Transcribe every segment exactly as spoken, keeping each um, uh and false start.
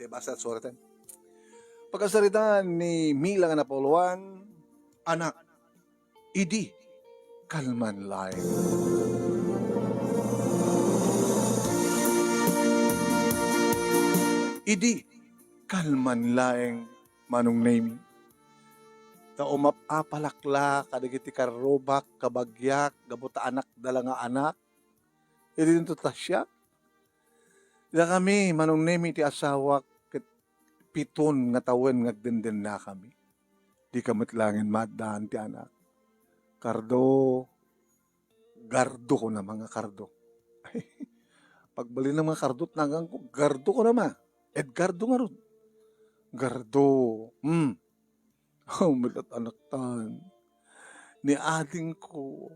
Di ba sa suratan? Pagkasaritaan ni Mila nga napuluan, anak, idi kalman laeng. Idi kalman laeng, Manong Nemi. Ta umap-apalak la kadagiti karrubak, kabagiak, gapu ta anakda la nga anak. Idi dinto ta siak. Dakami, Manong Nemi, ti asawak ket piton nga tawen nga agdendennakami. Dika met laeng maaddaan ti anak. Kardo, Gardo ko nama nga Kardo. Pagbalin nga Kardo, naganko, Gardo ko nama. Edgardo ngarud. Gardo. Hmm. Oh, met anaktan. Ni adingko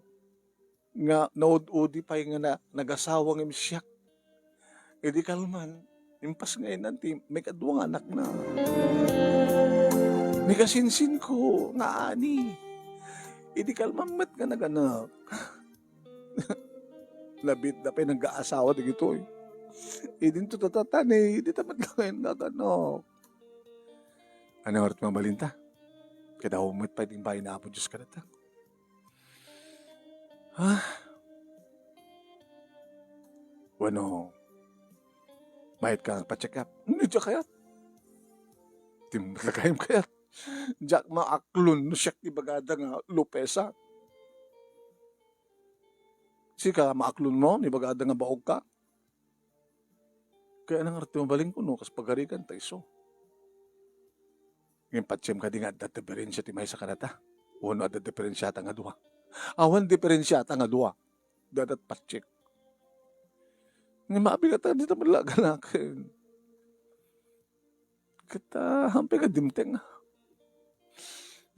nga naud-udi pay nga na, nagasawa ngem siak. Idi kalman, impas nga inan ti maikadua nga anakna. Ni kasinsinko nga ani. Idi kalman met nga naganak. Nabiitda pay nagaasawa dagitoy. Idinto tatatani, dita met laeng naganak. Ania ngarud mabalinta? Kadaw met pay ti imbag ni Apo Dios kadata. Ha? Wenno, mayat ka nga pa-check up? Diak kayat. Timlagayam kayat. Diak maaklon no siak ti ibagada nga lupesa. Sika, maaklon mo no ibagada nga baog ka? Kaya na nga ti mabalin ko, no, kas pagarigan ta isu. Ngem patiem kadi nga adda diferensia ti maysa kadata. Wenno adda diferensiata nga dua. Awan diferensiata nga dua. Dadat patiem. Ngem mabigat ta, dita met la aganaken. Ket, ah, hampay nga dimteng.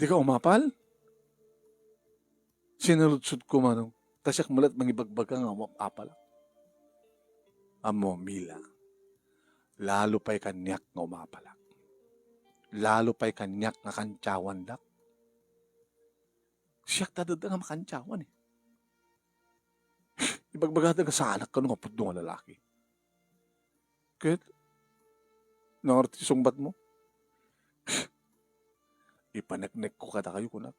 Dika umapal? Sinaludsodko, Manong, ta siak met la ti mangibagbaga nga umap-apalak. Ammo, Mila, lalo pay kaniak nga umapalak. Lalo pay kaniak nga kantiawandak. Siak ta adda nga makantiawan, eh. Ibagbagada nga saanak kano nga pudno nga lalaki. Ket, nangarud ti sungbatmo? Ipaneknekko kadakayo, kunak.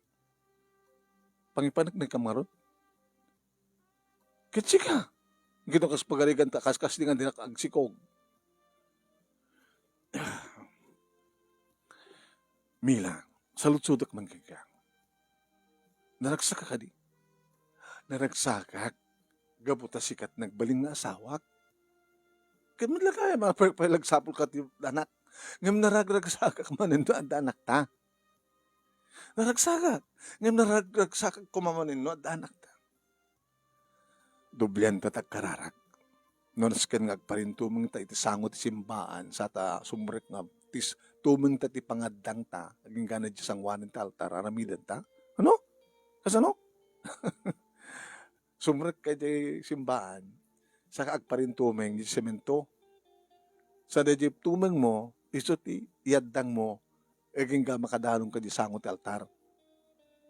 Pangipaneknekkam ngarud? Ket sika, ngem no kas pagarigan ta, kaskas di nga dinak agsikog. Mila, saludsodek man kenka. Naragsakak kadi? Naragsakak gapu ta sika ti nagbalin nga asawak. Ket met la kaya, mapay-, pay-, nagsapulka ti anak. Ngem naragragsakak manen no adda anakta. Naragsakak. Ngem naragragsakak koma manen no adda anakta. Doblianta ti agkararag. No nasken nga agparintumengta iti sango ti simbaan, sa ta sumrek nga tis-, tumengta ti pangaddangta, agingga na diay sangoanan ti altar, aramidenta. Ano? Kasano? Sumrekka idiay simbaan, saka agparintumeng diay semento. Sa daydiay tumengmo, isu ti iyaddangmo, agingga makadanonka diay sango ti altar.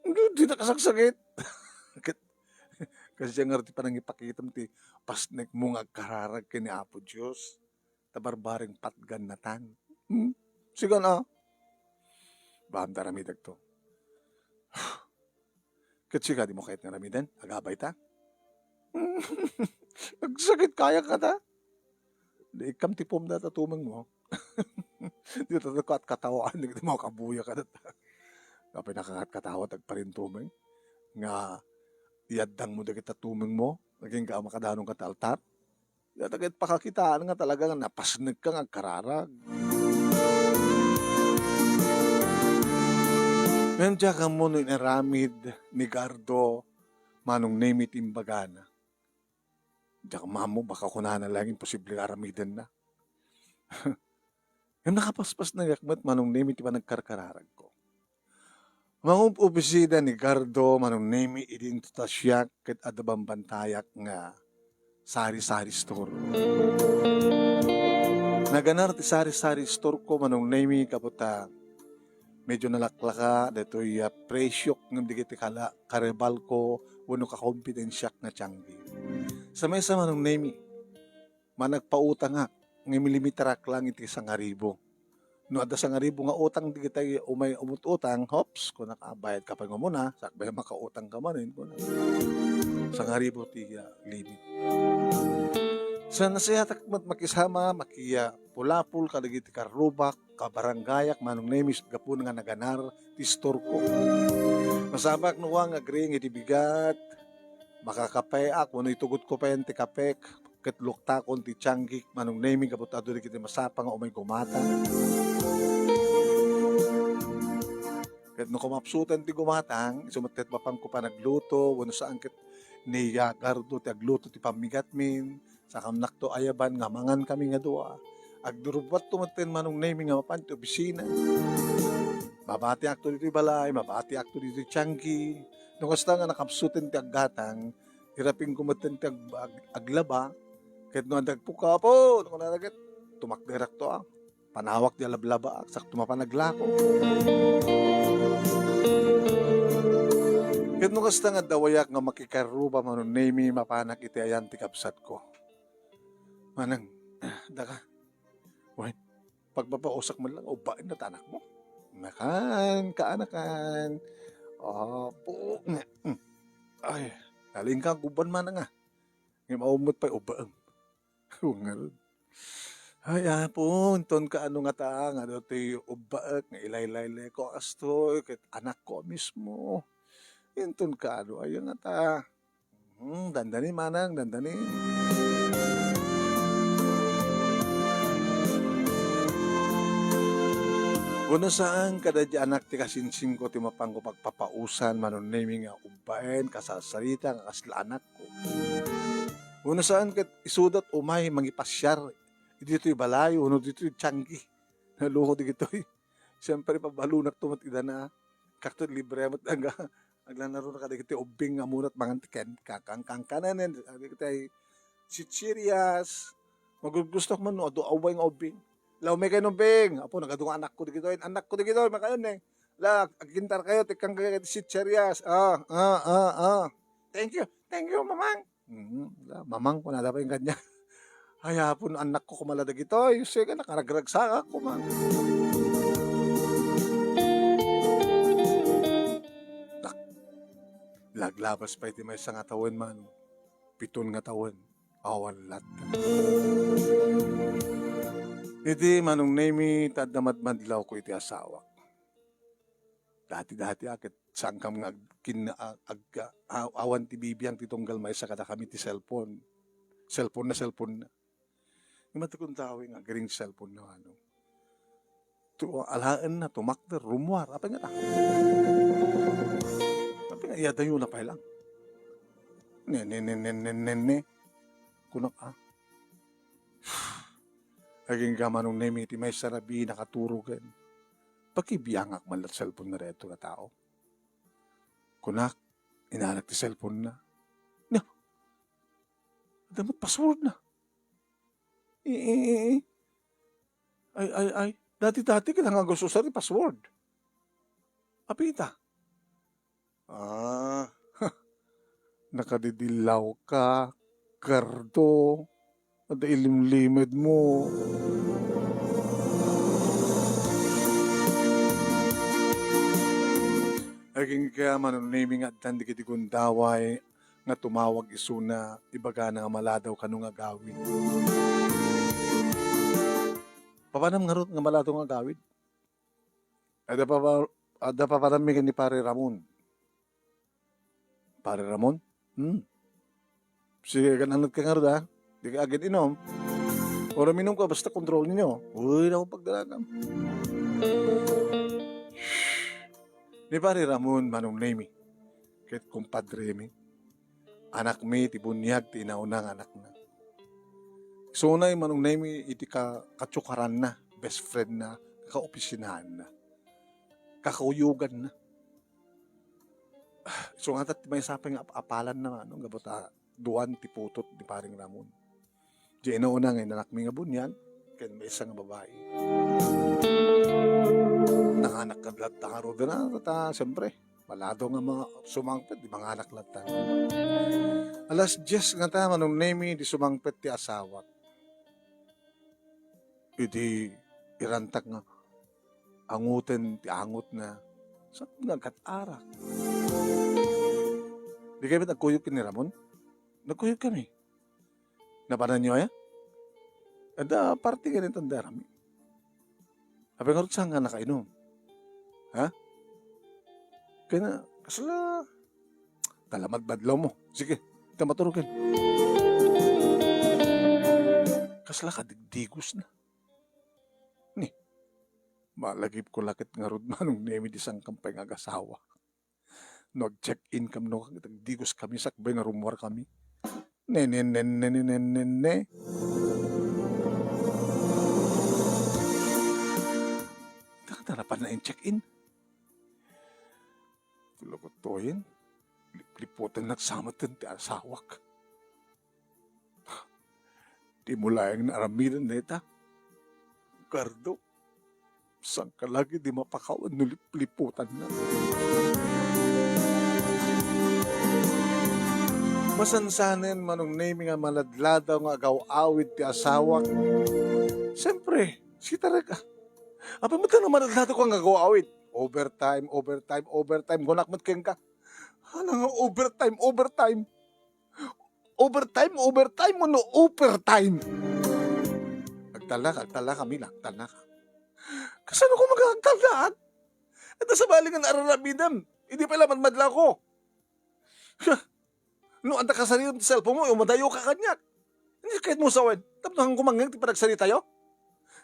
Di, di nakasagsagit. Ket, kasdiay ngarud ti panangipakitam ti pasnekmo nga agkararag ken ni Apo Dios. Ta barbareng patgannatan. Hmm? Sigan a. Baan ta aramidekto. Ket sika, dimo kayat nga aramiden? Agabay ta? Agsakit kayak kata? Di ikkam ti pumda ta tumengmo. Di ta kat-, katawaan, di mo kabuya kadata. Apay nakakat-, katawa ti agparintumeng nga iyaddangmo dagita tumengmo, agingga a makadanonka ti altar. Data ket pakakitaan nga talaga nga napasnekka nga agkararag. Ngem diak ammo no inaramid ni Gardo, Manong Nemi ti imbagana. Diak ammo, baka kunana laeng imposible nga aramidenna. Ngem nakapaspasnekak met, Manong Nemi, ti panagkarkararagko. Mangup-upisida ni Gardo, Manong Nemi, idi intutas siak ket adda bambantayak nga sari-sari store. Naganar ti sari-sari store ko, Manong Nemi, gapu ta medyo nalaklaka daytoy a presyok ngem dagiti kala-, karibal ko wenno kakompetensiak nga tianggi. Sa maysa, Manong Nemi, managpautangak. nga imlimitarak lang iti sangaribu. No adda sangaribu nga utang dagitay umay umut-utang, hops, kunak, "Ah, bayadka pay nga umuna, sakbay makautangka manen," kunak. Sangaribu ti, ah, limit. Sa nasayatak met makisama, maki-, ah, pulapol kadagiti karrubak, kabarangayak, Manong Nemi, gapu nga naganar ti istorko. Masapulak no nga agring iti bigat, makakapeak, wenno itugotko payen ti kapek, ket luktakon ti tianggi, Manong Nemi, gapu ta adu dagiti masapa nga umay gumatang. Ket no kumapsuten ti gumatang, isu met ket mapanko panagluto, wenno saan ket ni Gardo ti agluto ti pammigatmin, sakamnakto ayaban nga mangankami nga dua. Agdurubbatto metten, Manong Nemi, nga mapan ti opisina. Mabatiakto ditoy balay, mabatiakto ditoy tianggi. No kasta nga nakapsuten ti aggatang, irapingko metten ti ag-, ag-, aglaba. Ket no adda agpukaw, "Apo," no kunana ket, tumakderakto, ah. Panawak ti alablaba, sakto mapan aglako. Ket no kasta nga adda wayak nga makikarruba, Manong Nemi, mapanak iti ayan ti kabsatko. Manang, daka. Wen, pagpapausak man lang, ubbaen na ta anakmo. Nakan, kaanakan. Apo, nga, mm. Ay, nalingka ang uban, Manang, ah. Ngem awan met pay ubbaem. Ngarud. Ay, Apo, inton kaano ngata, nga adu ti ubbaek nga ilaylaylay ko, kastoy, ket anakko mismo. Inton kaano, ay, ngata. Hmm, dandani, Manang, dandani. Wenno saan, kada di anak ti kasinsingko ti mapanko pagpapausan, Manong Nemi, nga ubbaen, kasarsarita, nga kasla anakko. Wenno saan ket isudat umay mangipasiar ditoy balay wenno ditoy tianggi. Naluko dagitoy. Siyempre, pabalonakto met ida na. Kakto libre met nga aglanaruna kadagiti ubbing nga ammona mangan ti ken-, ka-, kan-, kankanen, dagiti chichirias. Magugustok man no adu away nga ubbing. Law, may kayo ubbing. Apo, nagadu nga anakko dagitoy. Anakko dagitoy, makayon eh. La, agintar kayo, tikang kayo ti chichirias. Ah, ah, ah, ah. Thank you. Thank you, Mamang. Mm, la, mamang ko na dapat yung kanya. Ay, Apo, anakko, kumala dagitoy. Sige, nakaragragsakak, kumang. Nak-, laglabas pa iti maysa nga tawen, Manong. Piton nga tawen. Awan latta. Iti, Manong Nemi, ta adda madmadlaw ko iti asawak. Dati-dati a ket saankam nga ag-, kin-, a-, ag-, a-, awan ti bibiang ti tunggal maysa kadakami ti cellphone. Cellphone na, cellphone na. Ngem adda kuntawi nga agring ti cellphone na, ano. Tu-, alaen na, tumakder, rumuar. Apay nga ta? Apay nga, iyadayo na pay lang. Ne, ne, ne, ne, ne, ne, ne. Kunak, ah. Agingga, Manong Nemi, ti maysa rabii nakaturogen. Pakibiangak man la ti cellphone na daytoy nga tao. Kunak, inanak ti cellphone na. Nya, adda met password na. I, i, i, i. Ay, ay, ay. Dati-dati, kailangan gusto sa password. Apita. Ah, nakadidillaw ka, Gardo. Adda ilimlimed mo. Agingga, Manong Nemi, nga addan dagiti gundaway nga tumawag isuna, ibagana nga maladaw kano nga agawid. Papanam ngarud nga maladaw nga agawid? Adda pa ba, adda pa ba mi ni Pare Ramon? Pare Ramon? Hmm. Sige, kan-anad ka ngarud, ha? Di ka agin inom. Or minum ka, basta kontrol ninyo. Uy, naku, pagdalagan. Ni Pare Ramon, Manong Nemi. Ket kumpadre mi. Anakmi ti buniag ti inauna nga anakna. Isunay, Manong Nemi, iti ka-, katiukaranna, best friend na, kaopisinaanna, kakauyoganna. Isu ngata ti maysa pay nga ap-, apalan na, ano, gapu ta duan ti putot ni Paring Ramon. Di inauna nga inanakmi nga buniag, ken maysa nga babai. Nanganak kad latta ngarud na, ta, siyempre, malado nga ma-, sumangpet, di manganak latta. Alas dies ngata, Manong Nemi, di sumangpet ti asawak. Idi irantak nga angoten ti angotna, saan nga agat-arak? Di kami nagkuyog ken ni Ramon? Nagkuyog kami. Napananyo aya? Adda parte nga nitanda rami. Apay ngarud saan nga nakainom? Ha? Kaya na, kasla, talamadmadlaw mo. Sige, ita maturukin. Kasla ka digdigos na. Ni, malagip ko lakit ngarud Manong Nemi di sangkam pay nga agasawa. No ag-check-in kami, no, agdigos kami, sakbay nga rummuar kami. Ne, ne, ne, ne, ne, ne, ne, ne. Takdarapan na in check-in. Kulagutoyen, lipliputan nagsamatan ti asawak. Di mo laeng naaramidan dayta. Gardo, saan ka lagi di mapakawan no lipliputan na? Masansanen Manong Nemi nga maladladaw nga agaw-awid ti asawak. Siyempre, sitarek, ah. Apay met nga maladladaw ka nga agaw-awid? Overtime, overtime, overtime. Kunak met kenka. Hala nga overtime, overtime. Overtime, overtime, no overtime. Agtalna ka, agtalna ka, Mila, agtalna ka. Kasano ko magagtalna? Ita sabali nga naararabidem. Idi pay la madmadlaw ko. No, anta kasaritam ti cellphone mo, umadayo ka kaniak. Ania ket mo sawen? Tapno han kumangngeg ti panagsaritayo?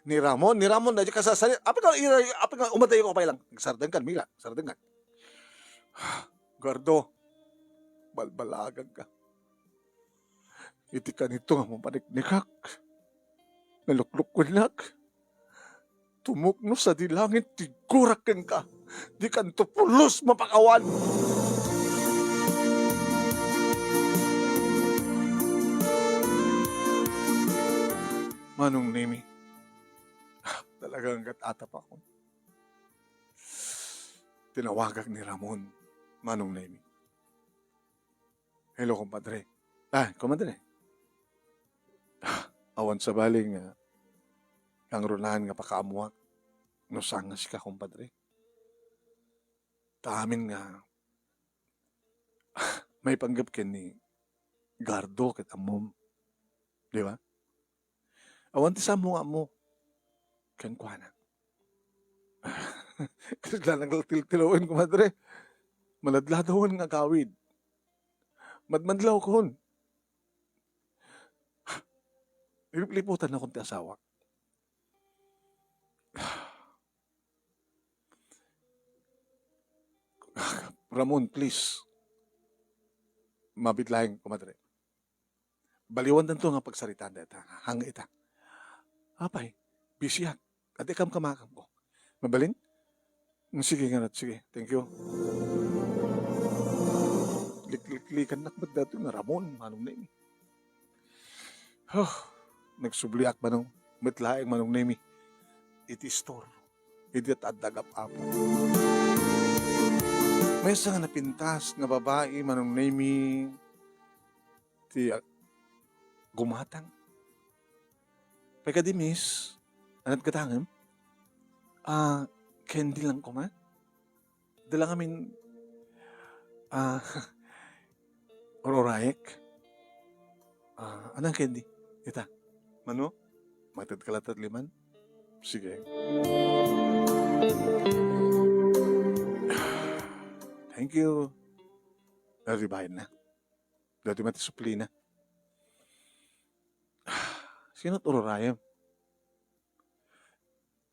Ni Ramon, ni Ramon, daydi kasasari-, apay nga, apay nga, umadayo ka pay lang. Sardengan, Mila, sardengan. Gardo, balbalagan ka. Iti kanito nga mapaniknikak, naluklukwennak, tumukno sadi langit ti gurak kenka, dikanto pulos mapakawan. Manong Nemi, ah, talagang gat-atap ako. Tinawagak ni Ramon, Manong Nemi. Hello, kumpadre. Ah, kumadre. Ah, awan sabali nga kangrunahan nga pakaammoak no saan nga sika, kumpadre. Ta amin nga maipanggep ken ni Gardo ket ammom. Di ba? Awan ti saanmo nga ammo kenkuana. Kasla nagtiltilawen, kumadre. Maladladawan nga agawid. Madmadlawkon. Lipliputannakon ti asawak. Ramon, please. Mabiit laeng, kumadre. Baliwandanto nga pagsaritaan dayta. Hangga ita. Apay, busyak. Adi kamkamakamko. Mabalin? Mm, sige, ngarud. Sige. Thank you. Likliklikannak met daytoy nga Ramon, Manong Nemi. Huh. Nagsubliak, Manong. Met laeng, Manong Nemi. Iti istor. Iti adda gap-apo. Maysa nga napintas nga babai, Manong Nemi, ti, ah, gumatang. Pay kadi, miss, anat gatangem? Ah, candy lang koma? Dala ngamin, ah, ur-urayek. Ah, anang candy? Ita. Mano? Matedka latta ti liman? Sige. Thank you. Daytoy bayadna. Daytoy met ti suplina. Sino ti ur-urayem?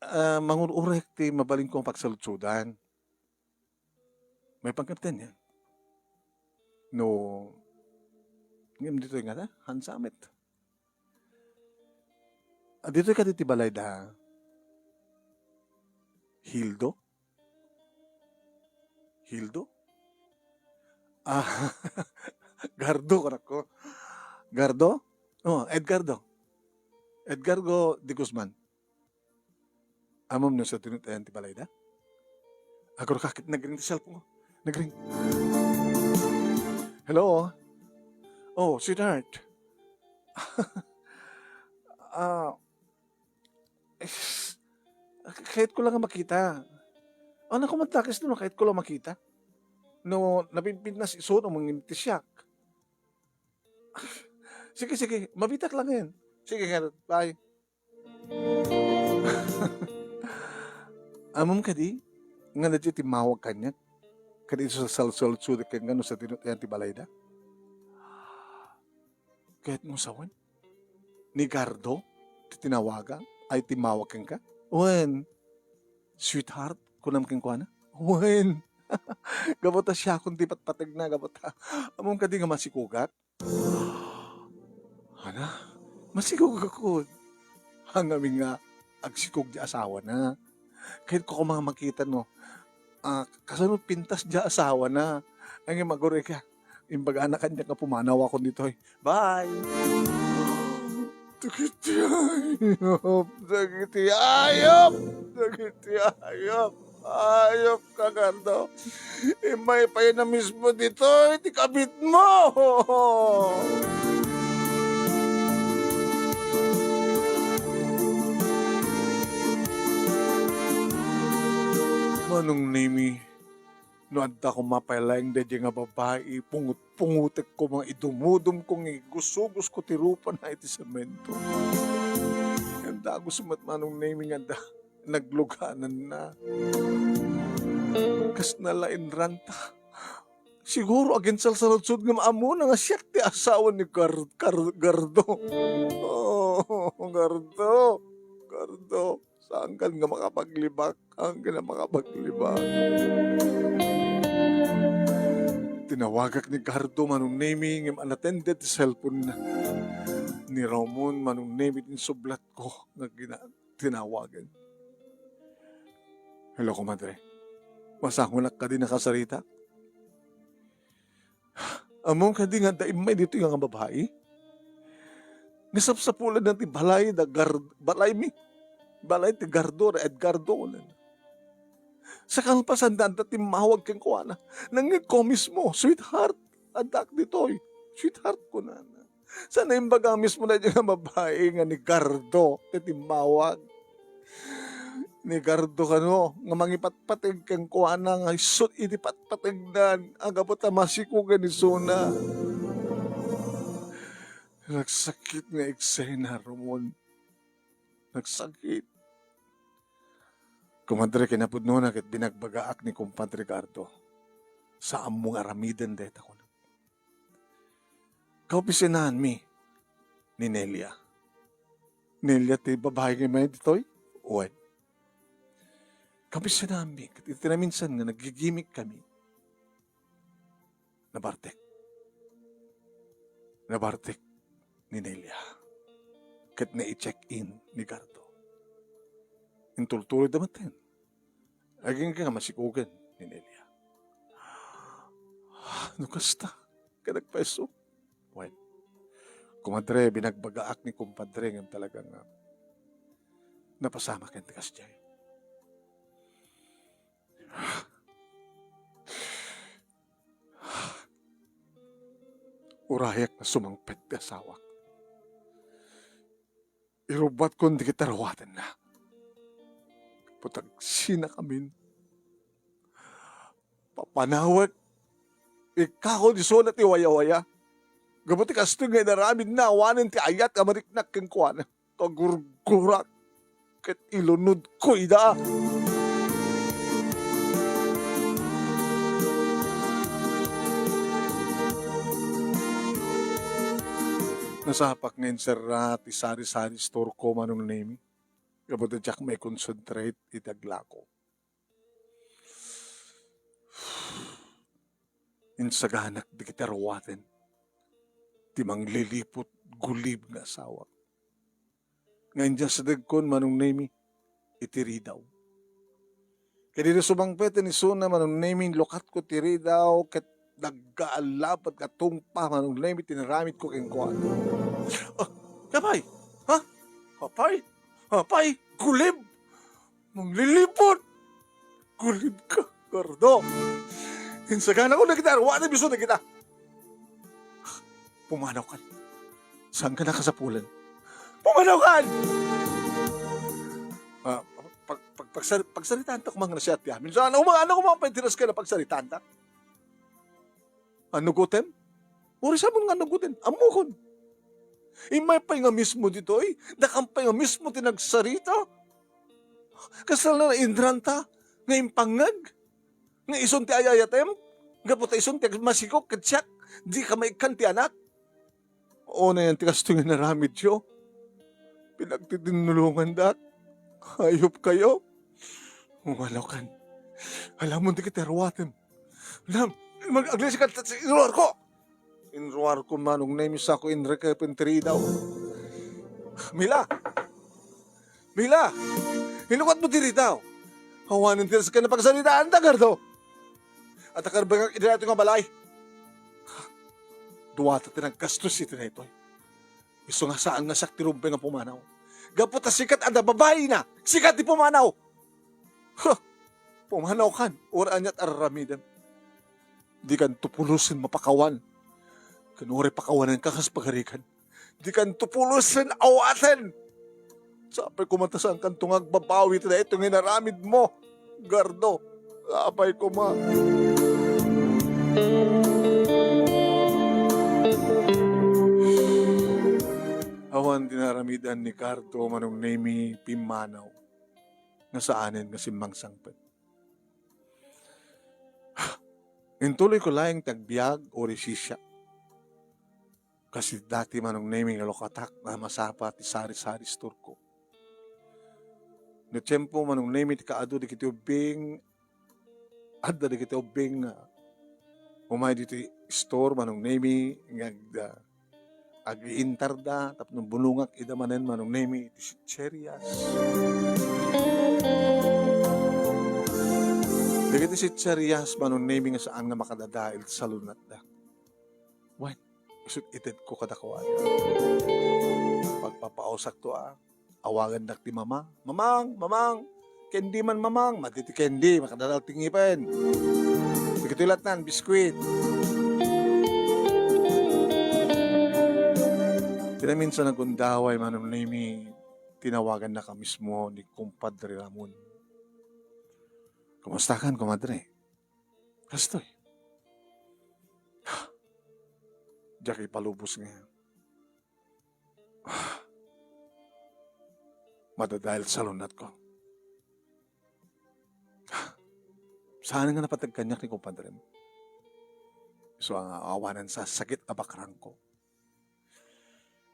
Ah, mangur-urek ti mabalinko nga pagsaludsodan. Maipanggep ti ania? No, ngem ditoy ngata, hansamet. Ah, ditoy kadi ti balay da Hildo? Hildo? Ah, Gardo, kunakko. Gardo? Oh, Edgardo. Edgardo de Guzman. Ammom no sadino ti ayan ti balayda? Agurka ket nagring ti cellphone ko. Nagring. Hello? Oh, sweetheart. Ah, Kayatko lang nga makita. Ano ko madakes no, kayatko lang makita. No, napinpintas isu no mangimtisiak. Sige, sige. Mabitak lang yan. Sige, nga, bye. Amom kadi, nga nadya timmawag kaniak. Kadi isu sa salsalsudek ken nga no sa tinut-ayan ti balayda. Ket mo sawen? Ni Gardo ti tinawagan? Ay, timmawag kenka? Wen, sweetheart, kunam kenkuana? Wen. Gapu ta siakon ti patpategna, gapu ta. Amom kadi nga masikugak? Ana, masikugakon. Ngamin nga agsikog ti asawana. Kayatko koma nga makita no, ah, kasano pintas ti asawana. Ay, nga maguray ka. Imbagana kaniak nga pumanawakon ditoy. Bye! Dagiti ayop! Dagiti ayop! Dagiti ayop! Ayop ka, Gardo. Immay pay na mismo ditoy ti kabitmo! Manong Nemi, no adda koma pay laeng daydiay nga babai, pungot-pungotek koma, idumudom ko nga igusugosko ti rupana iti semento. Ngem dagus met, Manong Nemi, nga adda naglugananna. Kasna la inranta. Siguro agin salsaludsod ngem ammona nga siak ti asawa ni Gar-, Gar-, Gardo. Oh, Gardo. Gardo. Saankan nga makapaglibak. Saankan nga makapaglibak. Tinawagak ni Gardo, Manong Nemi, ngem unattended ti cellphone-na. Ni Ramon, Manong Nemi, ti insublatko nga gina-, tinawagan. Hello, kumadre. Masangonak kadi nakasarita? Ammom kadi nga adda immay ditoy nga babai? Nga sapsapulanna ti balay da Gar-, balaymi. Balay ti Gardo, da Edgardo, kunana. Sa kalpasanna, adda timmawag kenkuana. Nangngegko mismo, "Sweetheart, addak ditoy." "Sweetheart," kunana. Sa naimbaga mismo daydiay nga babai nga ni Gardo ti timmawag. Ni Gardo kano nga mangipatpateg kenkuana nga isut' iti patpategnan a gapu ta masikogen isuna. Nagsakit nga eksena, Ramon. Nagsakit. Kumadre, kinapudnona ket binagbagaak ni Kumpadre Gardo. Saanmo nga aramiden dayta, kuna. Kaopisinaanmi ni Nelia. Nelia ti babai nga immay ditoy? Wen. Kaopisinaanmi, ket iti naminsan nga naggigimik kami, nabartek. Nabartek ni Nelia. Ket nai-check-in ni Gardo. Intultuloyda metten. Agingga nga masikogen ni Nelia. No kasta, ket nagpaiso. Wen, kumadre, binagbagaak ni kumpadre ngem talaga nga napasamak ken ti kasdiay. Urayak nga sumangpet ti asawak. Irubbatkon dagiti aruatenna. Gapu ta agsinakamin. Papanawek. Ikkakon isuna ti wayawaya. Gapu ti kastoy nga inaramidna, awanen ti ayat a mariknak kenkuana. Kagurgurak ket ilunodko ida. Nasapak nga inserra ti sari-sari store ko, Manong Nemi. Gapu ta diak maikonsentrate iti aglako. Insaganak dagiti aruaten ti mangliliput gulib nga asawak. Nga inyasidegkon, Manong Nemi, iti ridaw. Ket idi sumangpeten isuna, Manong Nemi, inlukatko ti ridaw ket naggaallapet nga tungpa, Manong Nemi, ti inaramidko kenkuana. Ah, apay? Ha? Apay? Apay? Gulib? Mangliliput! Gulib ka, Gardo! Insaganakon dagiti aruaten, isu dagita. Pumanawkan. Saanka nakasapulan? Pumanawkan! Ah, pag-, pag-, Pagsar-, pagsaritaantak man nga nasiat ti amin. So, ano, ano, ano, pay ti nasken a pagsaritaantak? Anugotem? Uray saan nga anugotem? Ammokon. Immay pay nga mismo ditoy, dakam pay nga mismo ti nagsarita. Kasla na inranta nga impangngeg, nga isun ti ayayatem, gapu ta isun ti agmasikog ket siak, dika maikkan ti anak. Unayen ti kastoy nga inaramidyo. Pinagtitinnulongandak. Hayop kayo. Umalaw kan. Alamon ti kitaruatem. Alam, mag-, aglisi ka sa inruar ko. Inruar ko, Manong Nemi, sako inreke pen ti ridaw. Mila! Mila! Inukat mo ti ridaw. Awanen ti nasken a pagsaritaan, Gardo. At akarbengak iti daytoy nga balay. Duata ti naggastos iti daytoy. Isu nga saan nga siak ti rumbeng a pumanaw. Gapu ta sikat a babaina, sikat ti pumanaw. Huh! Pumanaw kan, uray aniat a aramidem. Dikan to pulosen mapakawan. Ken uray pakawanenka kas pagarigan. Dikan to pulosen awaten. Sapay koma ta saankanto nga agbabawi iti daytoy nga inaramidmo, Gardo. Sapay koma. Awan ti naaramidan ni Gardo, Manong Nemi, pimmanaw nga saanen nga simmangsangpet. Intuloyko laeng ti agbiag uray siak. Kas dati, Manong Nemi, nga lukatak nga masapa ti sari-sari store ko. No tiempo, Manong Nemi, ti kaadu dagiti ubbing, adda dagiti ubbing nga umay ditoy store, Manong Nemi, nga agda, agiintarda tapno bulongak ida manen, Manong Nemi, iti sitserias. Dagiti sitserias, Manong Nemi, nga saan nga makadadael ti salunatda. Wen, isut' itedko kadakuada. Pagpapausakto a, awagandak ti mama. "Mamang, mamang, candy man, mamang." Madi ti candy, makadadael ti ngipen. Dagitoy lattan, biskuit. Ti naminsan a gundaway, Manong Nemi, tinawagannaka mismo ni Kumpadre Ramon. "Kumusta kan, kumadre?" Kastoy. Diak ipalubos nga, madadael ti salunatko. Saan nga napateg kaniak ni kumpadrem. Isu nga awanen sa sakit a bakrangko.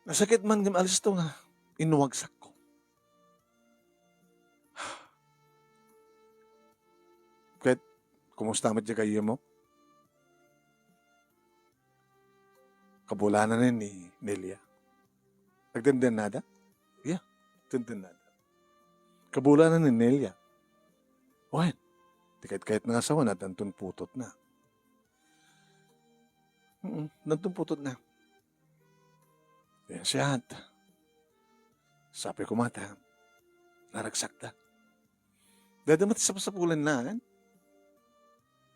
Nasakit man ngem alisto nga inwagsakko. Ket, kumusta met diay gayyemmo? Kabulananen ni Nelia. Agdendennada? Yeah, agdendennada. Kabulanan ni Nelia. Wen, ti kayat-kayatna nga asawana, addanton putotna. Mm, addanton putotna. Yan siya. Sapay koma ta, naragsakda. Dayta met ti sapusapulanna, eh.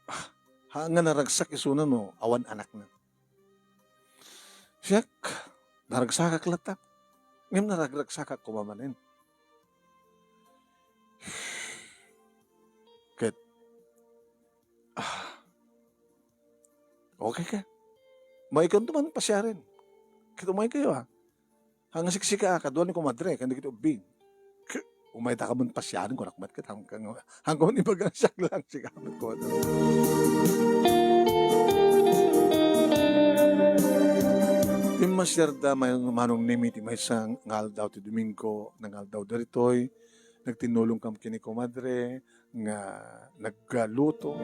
Ah, ha, nga naragsak isuna no awan anakna. Siak, naragsakak latta. Ngem naragragsakak koma manen. Ket, ah, okay ka. Maikon to man pasiaren. Ket umaykayo, ah. Hangsiksika, kadua ni kumadre, ken dagiti ubbing. Umayda ka man pasiaren, kunak met ket hang-, hang-, hangko man ibaga, siak lang, sika met kumadre. Timmasyarda, may-, Manong Nemi, ti maysa nga aldaw ti Domingo, nga aldaw daytoy, nagtinnulong kam ken ni kumadre, nga nagluto.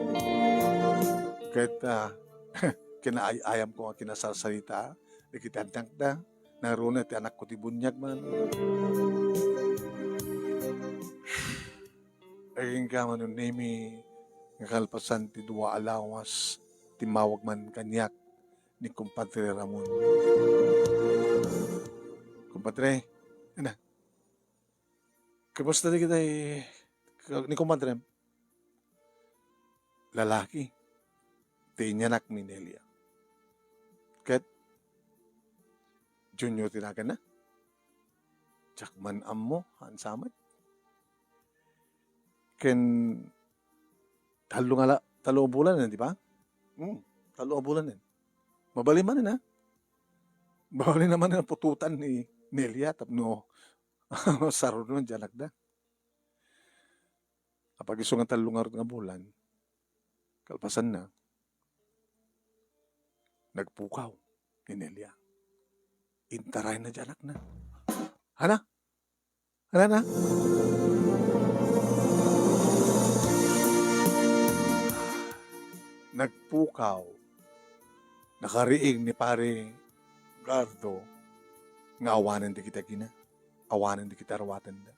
Ket, ah, kinaay-ayamko nga kinasarsarita, dagiti annakda, naruna ti anakko ti buniag man. Agingga, Manong Nemi, nga kalpasan ti dua a lawas, timmawag man kaniak ni Kumpadre Ramon. Kumpadre, ana, kumusta dagiti ni kumadrem? Lalaki ti inyanak ni Nelia. Ket Junior ti naganna. Diak man ammo, haan sa met. ken tallo nga la-, tallo a bulanen, di ba? Hmm, tallo a bulanen. Mabalin manen, ha? Mabalin manen a putotan ni Nelia tapno saruno ti anakda. Apag isu nga tallo ngarud nga bulan, kalpasanna, nagpukaw ni Nelia. Intarayna ti anakna. Hana? Hana na? Nagpukaw. Nakariing ni Pare Gardo nga awanen dagiti agina, awanen dagiti aruatenda.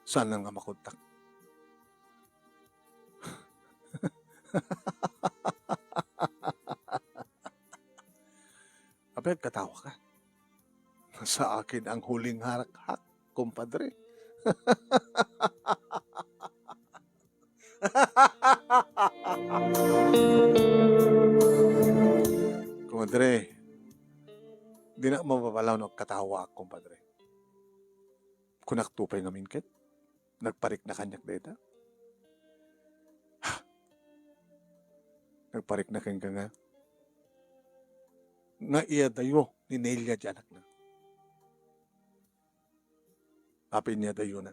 Saan nga makontak? Apay, agkatawa ka? Sa akin ang huling harak-hak, kumpadre. Kumpadre, di na mapapalaw no agkatawa, kumpadre. Kunak to pay ngamin ket, nagparikna kaniak dayta. Nagparikna kenka nga, nga iyadayo ni Nelia ti anakna. Apay iyadayona?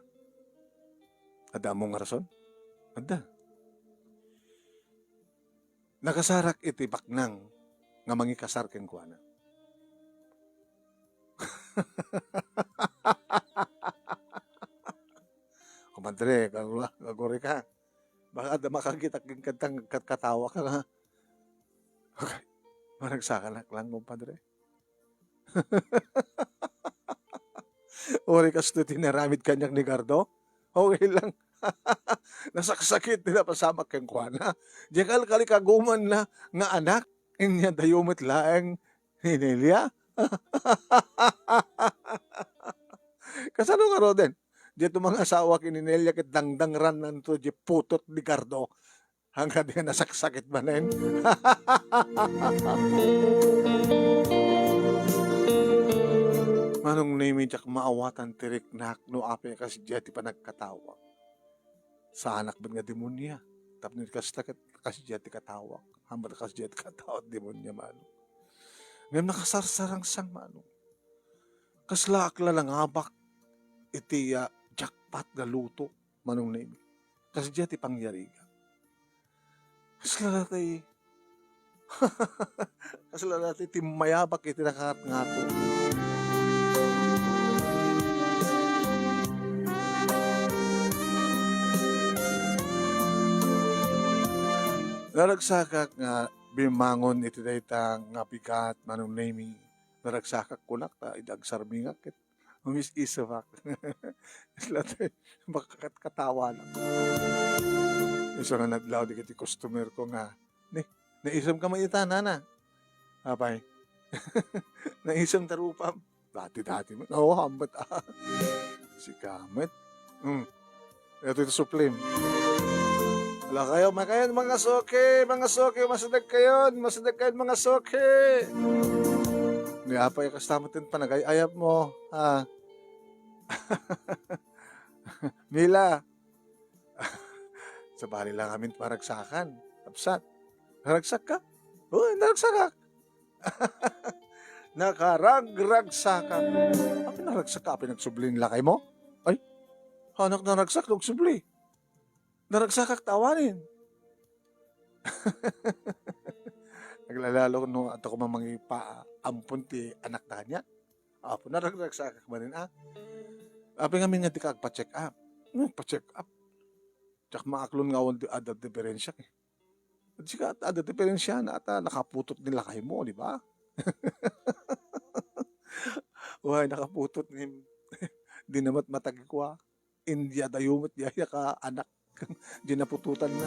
Adda ammom nga rason? Adda. Nakasarak iti baknang nga mangikasar kenkuana. Kumadre, kagura-, kaguri ka. Baka adda makakita ken kanta nga agkatkatawa ka nga, "Okay, managsakanak lang, kumpadre." Uray kastoy ti inaramid kaniak ni Gardo? Okay lang. Nasaksakit ti napasamak kenkuana. Diay kalkalikagumanna nga anak, inyadayo met laeng ni Nelia. Kasano ngaruden? Diay mangasawa ken ni Nelia ket dangdangrannanto diay putot ni Gardo. Hangga di nga nasaksakit manen. Manong Nemi, diak maawatan ti riknak no apay a kasdiay ti panagkatawak. Saanak met nga demonia. Tapno kasta ket kasdiay ti katawak. Hambat kasdiay ti katawak, demonia, manong. Ngem nakasarsarangsang, manong. Kasla ak lalangabak iti, ah, jackpot nga luto, Manong Nemi. Kasdiay ti pangyariak. Kasla dati, kasla dati ti mayabak iti nakangatngato. Naragsakak nga bimmangon iti dayta nga bigat, Manong Nemi. Naragsakak kunak ta idi agsarbingak ket umis-isupek. Isla ti makakatkatawanak. Isu nga nadlaw dagiti customer ko nga, "Ni, naisumka met ita, nana?" "Apay?" "Naisumta rupam?" "Dati-dati met." "Oo, hambat, ah." Sika met. Hmm. Ito, ito suplim. Ala kayo, makayon, mga suki, mga suki, masideg kayon, masideg kayon, mga suki. Ni apay, kasta met ti panagay-ayap mo, ha? Mila. Sabali lang amin paragsakan. Kapsat. Naragsak ka? Oo, naragsak ka. Nakaragragsakak. Apay naragsak ka? Apay nagsubli ni lakay mo? Ay, anak, naragsak, nagsubli. Naragsakak ta awanen. Naglalalo no, adda ko man mangipa-, ampon ti anak na kaniak. Apo, naragragsakak manen, ah. Apay ngamin nga di ka agpa-check up? Hmm, pa-check up. Diak maaklon nga awan di-, adda diferensya, eh. Sika, adda diferensiana ta nakaputot ni lakay mo, di ba? Way, nakaputot ni, di namat matagikwa. India dayo met yaya ka anak. Di naputotan na.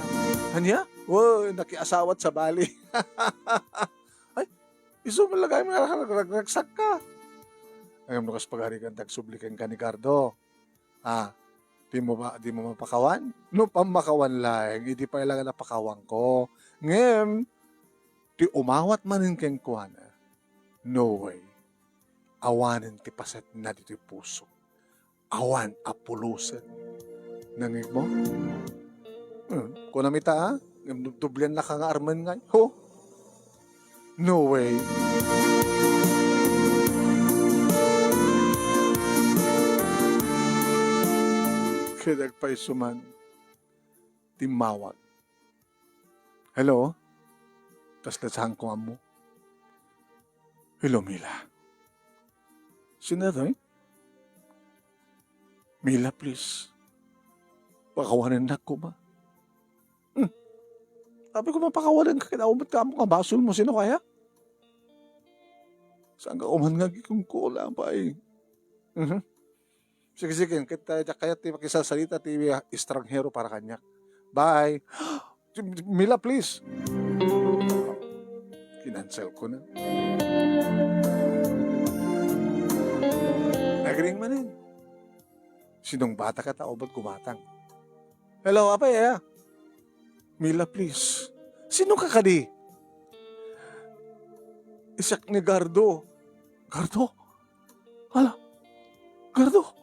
Ania? Way, nakiasawat sabali. Ay, isu man lagay mo, naragragragsak ka. Ay, no kas pagarikan, tagsubli kenka ni Gardo. Ah, di mo ba, di mo mapakawan? No pammakawan laeng, idi pay lang napakawanko. Ngem, ti umawat manen kenkuana, no way. Awanen ti pasetna ditoy puso. Awan a pulosen. Nangik mo? Hmm, kunam ita, a? Dubdublean na ka nga armen ngay. Ho? No way. Ket agpayso man, timmawag. Hello? Kasla saan ko ammo? Hello, Mila. Sino daytoy? Mila, please. Pakawanennak koma. Hmm. Apay koma pakawanenka ket awan met nga ammo nga basolmo, sino kaya? Saan ka koma nga agikungkol, apay? Mhm. Sige, sige. Ket, ah, diak kayat ti makisasalita ti estranghero para kaniak. Bye. Mila, please. Kinansel ko na. Nagring manen. Sinong bata ka ta ubat kumatang? Hello, apay, aya? Mila, please. Sino ka kadi? Isak ni Gardo. Gardo? Hala, Gardo,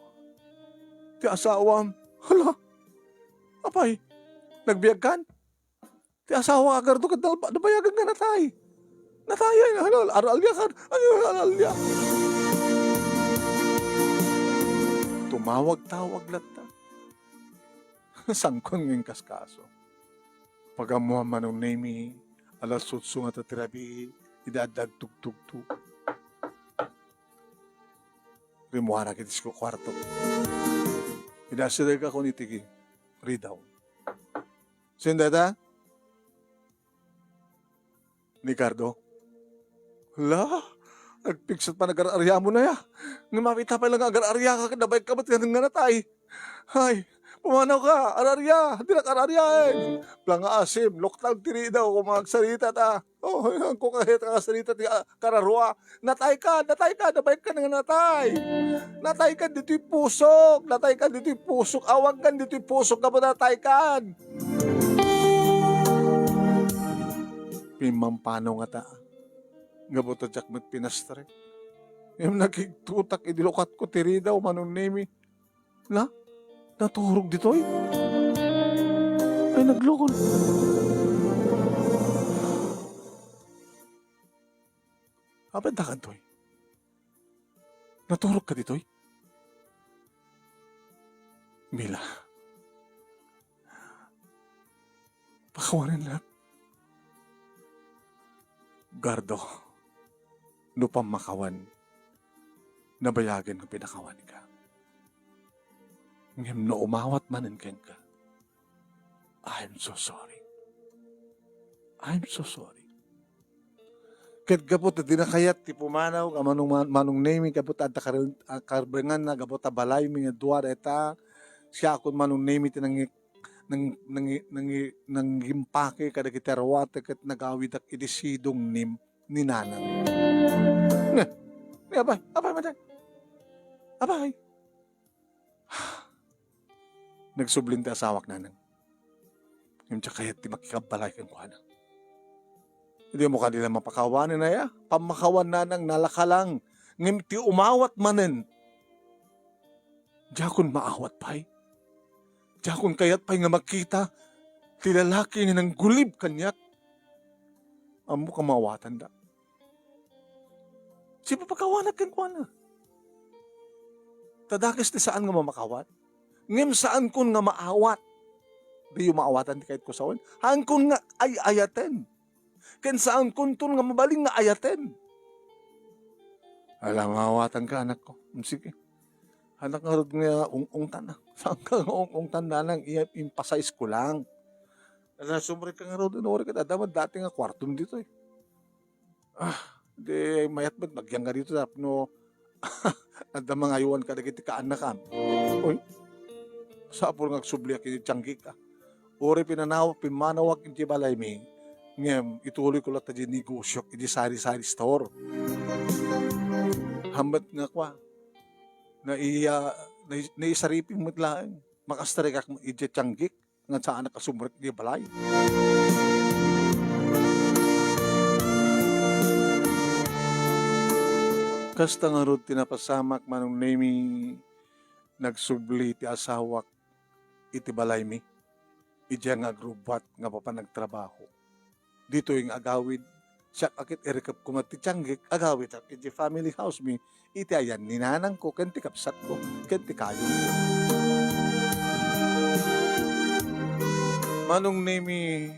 ti asawam. Hala, apay, nagbiagkan? Ti asawa a Gardo, ket nalba-, nabayagan nga natay. Natay, ay, hala, aralya kan. Ay, aralya. Tumawag-tawag latta. Saankon nga inkaskaso. Pag-ammoan, Manong Nemi, alas otso ngata ti rabii, idi adda agtugtugto. Rimmuarak iti kuarto. Idi asidegakon iti ridaw. Sino dayta? Ni Gardo. Hala, nagpigsat pay nga agar-aryamon aya. Ngem apay ta pay la nga agar-aryaka ket nabayagan met nga natay. Ay, pumanawka, ar-arya, dinak ar-aryaen. Planga asim, loktal ti ridaw, koma agsarita ta. Oh, saan ko kayat nga agsarita ti, ah, kararua. Natayka, natayka, nabayagan nga natay. Natayka ditoy pusok, natayka ditoy pusok, awanka ditoy pusok, gapu natayka. Pimmampanaw ngata. Gapu ta diak met pinastrek. Ngem nakigtutak idi lukatko ti ridaw, Manong Nemi. La? Naturog ditoy? Ay, naglukon. Apay ta kantoy? Naturog ka ditoy? Mila. Pakawanennak. Gardo, no pammakawan, nabayagen nga pinakawanka. Ngem no umawat manen kenka, I'm so sorry. I'm so sorry. Ket gapu ta dina kayat ti pumanaw, a Manong, Manong Nemi, gapu ta adda karel-, a, karbenganna, gapu ta balaymi nga dua dayta, siakon Manong Nemi ti nangi-, nang-, nangi-, nangi-, nangimpake kadagiti aruatek ket nagawidak iti sidong ni, ni Nanang. Ne, ne, apay, apay, madi. Apay. Nagsublin ti asawak, Nanang. Ngem diak kayat ti makikabbalay kenkuana. Dimo kadi la mapakawanen aya? Pammakawan, Nanang, nalaka lang. Ngem ti umawat manen, diakon maawat pay. Diakon kayat pay nga makita ti lalaki nga nanggulib kaniak. Ammok a maawatanda. Sipapakawanak kenkuana. Ta dakes ti saan nga mamakawat. Ngem saankon nga maawat. Diyo maawatan ti kayatko sawen. Saankon nga ay-ayaten. Ken saankon ton nga mabalin nga ayaten. Ala, maawatanka, anakko. Mm, sige. Anak ngarud nga ung-ungtan, a. Saanka nga ung-ungtan, Nanang, iya, impasaysko lang. Ala, sumrek ka ngarud, no, ket adda met dati nga kuartom ditoy. Ah, di mayat met, magyangga dito tapno adda mangaywan kadagiti kaannakam. Uy, sapul nga agsubli a ken ni Tianggik, a. Uray pinanaw-, pimmanawak iti balaymi, ngem ituloy ko latta di negosiok iti sari-sari store. Hammet nga kua, naiya-, nai-, naisariping met laeng. Makastrikak iti Tianggik. Nga saanak a sumrek iti balay. Kasta ngarud ti napasamak, Manong Nemi, nagsubli ti asawak iti balaymi, idiay nga agrubbuat nga mapan agtrabaho. Ditoy nga agawid, siak a ket irikep koma ti tianggek, agawid idiay family house mi, iti ayan ni nanangko ken ti kabsatko, ken ti kayo. Manong Nemi,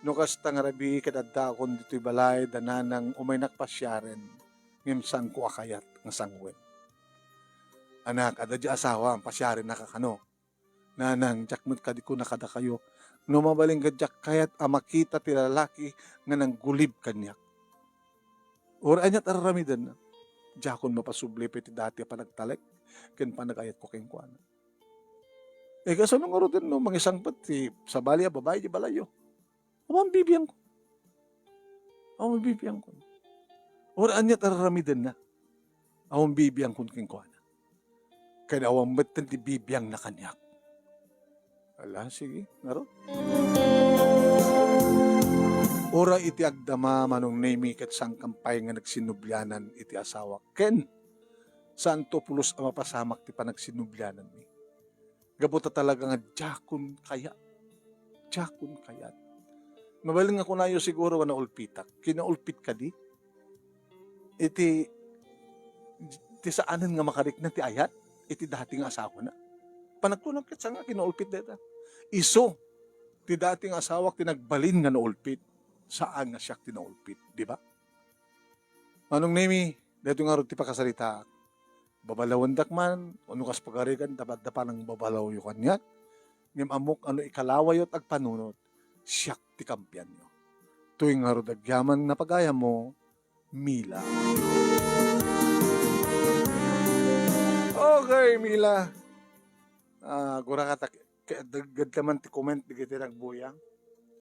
no kasta nga rabii ket addaakon ditoy balay da nanang umaynak pasiaren, ngem saanko a kayat nga sanguen. Anak, adda diay asawam, pasiarennaka kano. Nanang, diak met kadi kuna kadakayo, no mabalin nga diak kayat a makita ti lalaki nga nanggulib kaniak. Uray aniat a araramidenna, diakon mapasubli pay ti dati a panagtalek ken panagayatko kenkuana. Eh, kasano ngaruden no mangisangpet ti sabali a babai di balayyo? Awan bibiangko. Awan bibiangko. Uray aniat a araramidenna. Awan bibiangko kenkuana. Ken awan metten ti bibiangna kaniak. Ala, sige, ngarud. Uray iti agdama, Manong Nemi, ket saankan pay nga nagsinublianan iti asawak. Ken, saanto pulos a mapasamak ti panagsinubliananmi. Gapu ta talaga nga diakon kayat. Diakon kayat. Mabalin nga kunayo siguro nga naulpitak. Kinaulpit kadi? Iti, ti saanen nga makarikna ti ayat iti dati nga asawana. Panagkunak ket saan nga kinaulpit dayta. Isu, ti dati nga asawak ti nagbalin nga naulpit. Saan nga siak ti naulpit, di ba? Manong Nemi, daytoy ngarud ti pakasaritaak. Babalawendak man, wenno kas pagarigan, dapat da panangbabalawyo kaniak. Ngem ammok a no ikalawayo ti agpanunot, siak ti kampianyo. Toy ngarud agyaman nga pagayammo, Mila. Okay, Mila. Ah, gura ka ta-, ka-, dagdagta man ti comment dagiti nagbuyang.